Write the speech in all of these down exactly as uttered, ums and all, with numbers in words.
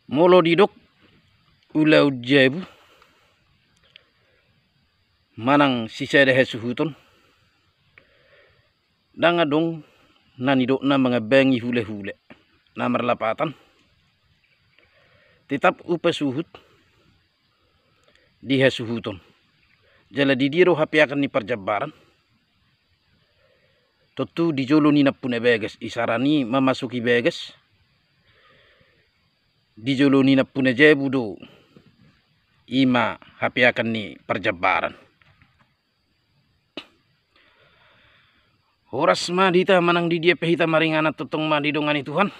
Molo didok ulaon jabu manang sisada hasuhuton, ndang adong na nidokna mangambangi hulahula. Na marlapatan, tetap hupasuhut di hasuhuton. Jala di dia do hapeakan ni parjambaran? Tontu di jolo ni nampuna bagas, isarana i mamasuki bagas, di jolo ni nampuna jabu do, i ma hapeakan ni parjambaran. Horas ma di hita manang di dia pe hita maringanan, tongtong ma didongani Tuhan.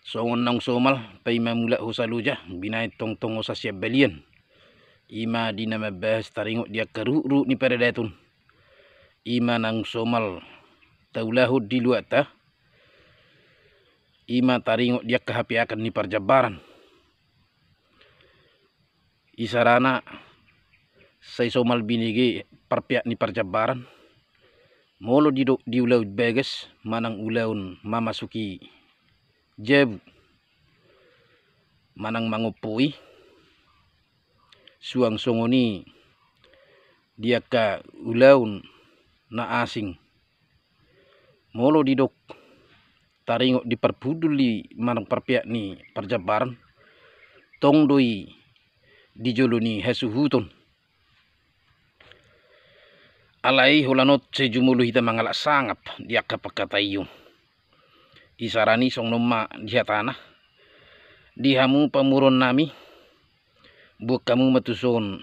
Songon naung somal, paima mulak hosa loja, binahen tongtong hosa sian balian. I ma di na mambahas taringot di angka ruhutruhut ni paradaton. I ma naung somal taulahon di luatta. I ma taringot di angka hapeakan ni parjambaran. Isarana, sai somal binege parpeak ni parjambaran. Molo didok di ulaon bagas manang ulaon mamasuki jabu manang mangompoi, suang songon i di angka ulaon na asing. Molo didok taringot di parhundul i manang parpeak ni parjambaran, tong do i di jolo ni hasuhuton. Alai holan on sai jumolo hita mangalap sangap di angka pangkataion. Isarana i songon on ma di hatana: Di hamu pamoruon nami, boan hamu ma tuson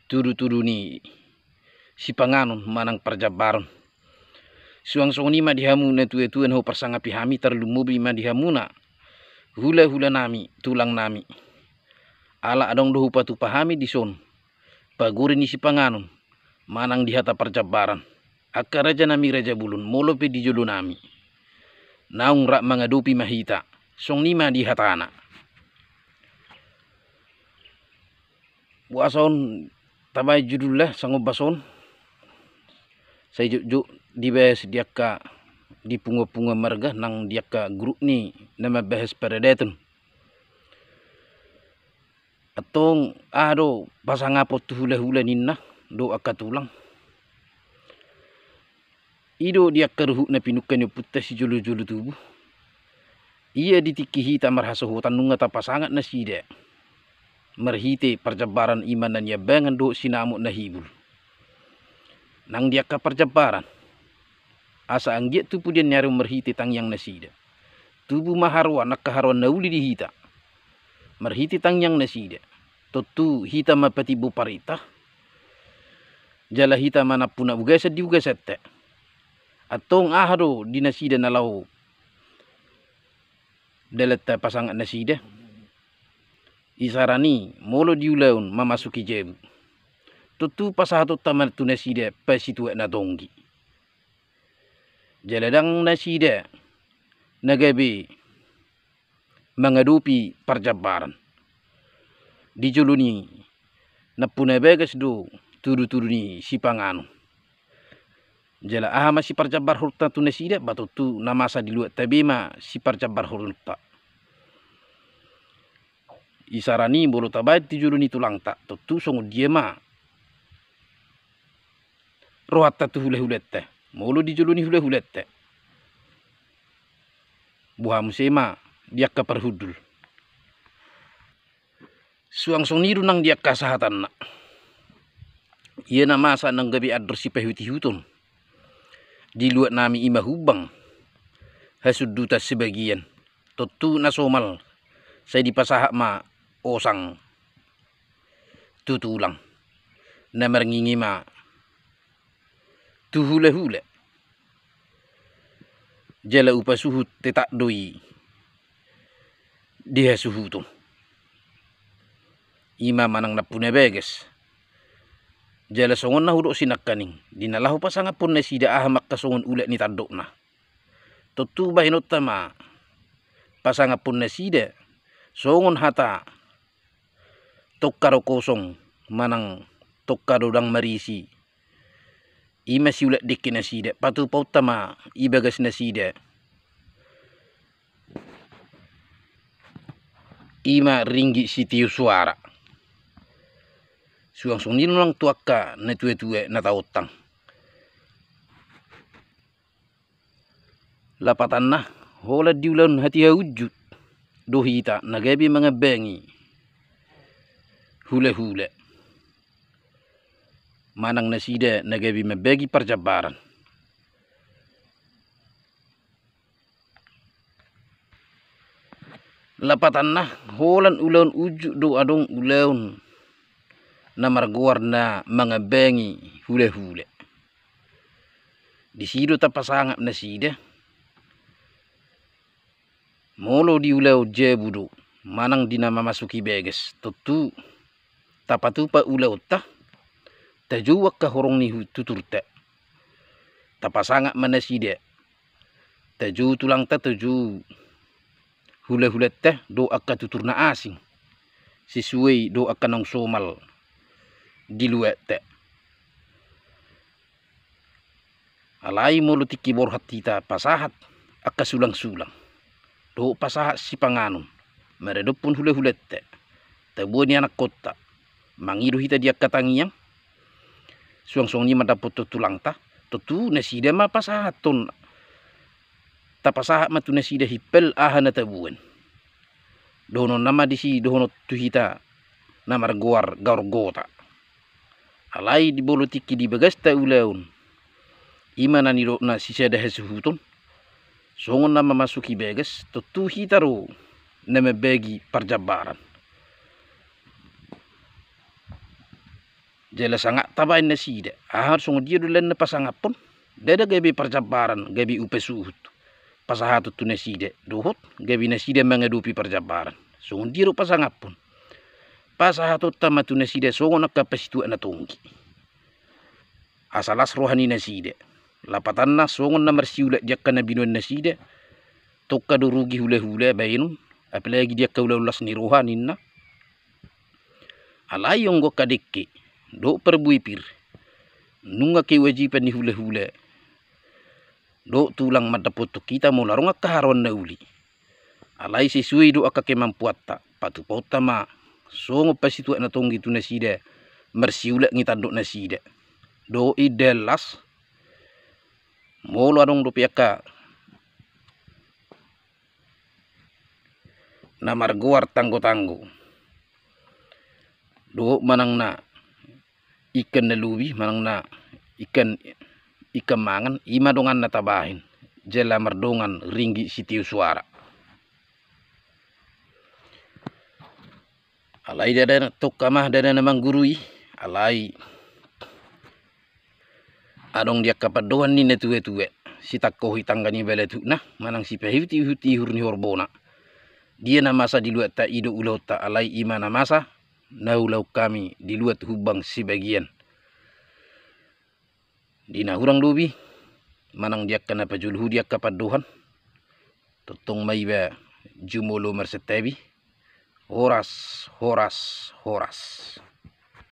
tudutudu ni sipanganon manang parjambaron. Suang songon i ma di hamu natuatua na huparsangapi hami, tarlumobi ma di hamuna hulahula nami, tulang nami. Ala adong do hupatupa hami dison pagori ni sipanganon manang di hata parjambaran, angka raja nami raja bolon, molo pe di jolo nami, naung rap mangadopi ma hita. Songon i ma di hatana. Boasa on tabaen judulna sangombas on? Sai jotjot dibahas di angka, di punguanpunguan marga nang di angka grup ni na mambahas paradaton. Antong aha do pasangapon tu hulahula ninna dohot angka tulang? I do di angka ruhut na pinungka ni ompunta sijolojolo tubu. Ia di tingki hita marhasohotan nunga tapasangap nasida marhite parjambaran, i ma na niambangan dohot sinamot na hibul. Nang di angka parjambaran, asa anggiat tu pudian ni ari on marhite tangiang nasida, tubu ma haroan, angka haroan na uli di hita. Marhite tangiang nasida, tontu hita ma patimbo parentah, jala hita ma nampuna ugasan di ugasanta. Antong aha do di nasida na laho dalanta pasangap nasida? Isarana i, molo di ulaon mamasuki jabu, tontu pasahatonta ma tu nasida pasituak na tonggi. Jala ndang nasida na gabe mangadopi parjambaran. Di jolo ni nampuna bagas do tudutudu ni sipanganon. Jala aha ma siparjambarhonta tu nasida? Ba tontu na masa di luatta be ma siparjambarhonta. Isarana i, molo tabaen tu jolo ni tulangta, tontu songon dia ma rohanta tu hulahulanta? Molo di jolo ni hulahulanta, boha muse ma di angka parhundul? Suang songon i do nang di angka sahatanna. Ia na masa nang gabe andor sipahutihuton, di luat nami i ma humbang hasundutan sebagian. Tontu na somal sai dipasahat ma osang tu tulang, na marngingi ma tu hulahula. Jala hupasuhut tetap do i di hasuhuton, i ma manang nampuna bagas. Jala songon na hudok sinangkaning, di na laho pasangaphon nasida, aha ma angka songon ulat ni tandokna? Tontu bahenonta ma pasangaphon nasida songon hata tongka do kosong manang tongka do ndang marisi. I ma siulat dengke nasida, patupaonta ma i bagas nasida. Ima ringgit sitio suara. Suang songon i nang tu angka na tuatua na taontang. Lapatanna, holan di ulaon hatiha unjut do hita na gabe mangambangi hulahula manang nasida na gabe mambagi parjambaran. Lapatanna, holan ulaon unjut do adong ulaon na margoar na mangambangi hulahula. Disi do tapasangap nasida. Molo di ulaon jabu do manang di na mamasuki bagas, tontu tapatupa ulaonta, tajou angka horong ni hu-, tuturta. Tapasangap ma nasida, tajou tulangta, tajou hulahulanta dohot angka tutur na asing, sesuai dohot angka naung somal di luatta. Alai molo tingki borhat hita pasahat angka sulangsulang dohot pasahat sipanganon maradophon hulahulanta, taboa ni anakkonta, mangido hita di angka tangiang, suang songon i mandapothon tulangta, tontu nasida ma pasahathon. Tapasahat ma tu nasida himpal aha na taboan. Dohononna ma disi dohonon tu hita na margoar gaorgota. Alai di molo tingki di bagasta ulaon, ima na nidokna sisada hasuhuton, songon na mamasuki bagas, tontu hita do na mambagi parjambaran. Jala sangap tabaen nasida, aha songon dia do lan na pasangaphon, ndada gabe parjambaran gabe upa suhut pasahaton tu nasida, dohot gabe nasida mangadopi parjambaran. Songon dia do pasangaphon? Pasahatonta ma tu nasida songon angka pasituak na tonggi, asa las roha ni nasida. Lapatanna, songon na marsiulak di angka na binoan nasida, tongka do rugi hulahula baenon, apalagi di angka ulaon las ni roha ninna. Alai anggo angka dengke dohot parbue pir, nunga kewajiban ni hulahula dohot tulang mandapothon hita molo adong angka haroan na uli. Alai sesuai do angka kemampuanta, patupaonta ma songon pasituak na tonggi tu nasida marsiulak ni tandok nasida. Dohot indahan las, molo adong dope angka na margoar tanggotanggo dohot manang na ikan na lobi manang na ikan, ikan mangan, ima donganna tabaen jala mardongan ringgit sitio suara. Alai ndada tongka ma ndada na manggurui, alai adong di angka pandohan ni na tuatua, sitangkohi tangga ni balatukna manang sipaihutihut ihur ni horbona. Dia na masa di luatta i do ulaonta, alai ima na masa na ulaon hami di luat humbang sebagian. Di na hurang lobi manang di angka na pajolohu di angka pandohan, tongtong ma iba jumolo marsantabi. Horas, horas, horas.